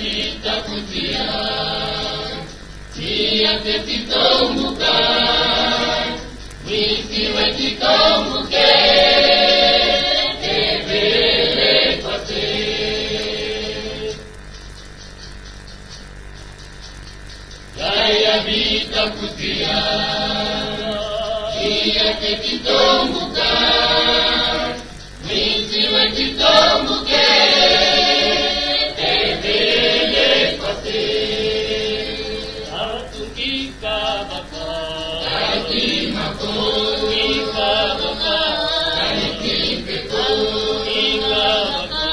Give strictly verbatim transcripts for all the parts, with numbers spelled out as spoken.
Itakutia, tia kesitombuka, mwisi wa kitombuke, tebele kwase. Yaya vita kutia, tia kesitombuka, mwisi wa kitombuke, tebele kwase. Atukika baka, atukika baka, atukika baka,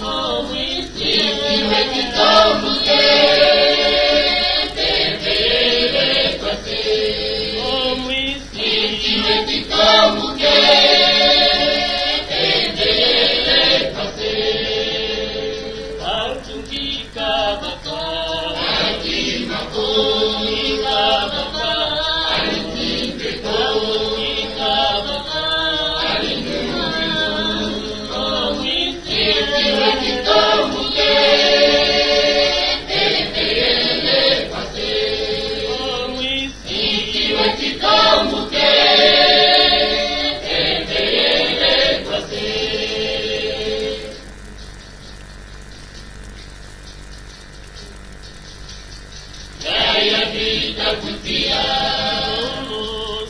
oh, mwisi wa kitombuke, tebele kwase. Oh, mwisi Yaya vita kutia,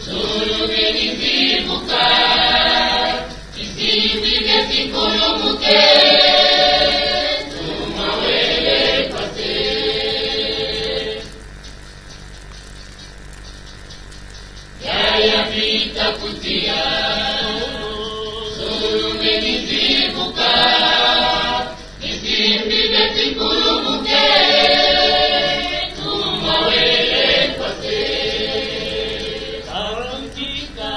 sulume nisivuka, isimbi ngesikuluvuke, tumawele kwase. Yaya vita kutia, sulume nisivuka, isimbi ngesikuluvuke, tumawele kwase. Atukika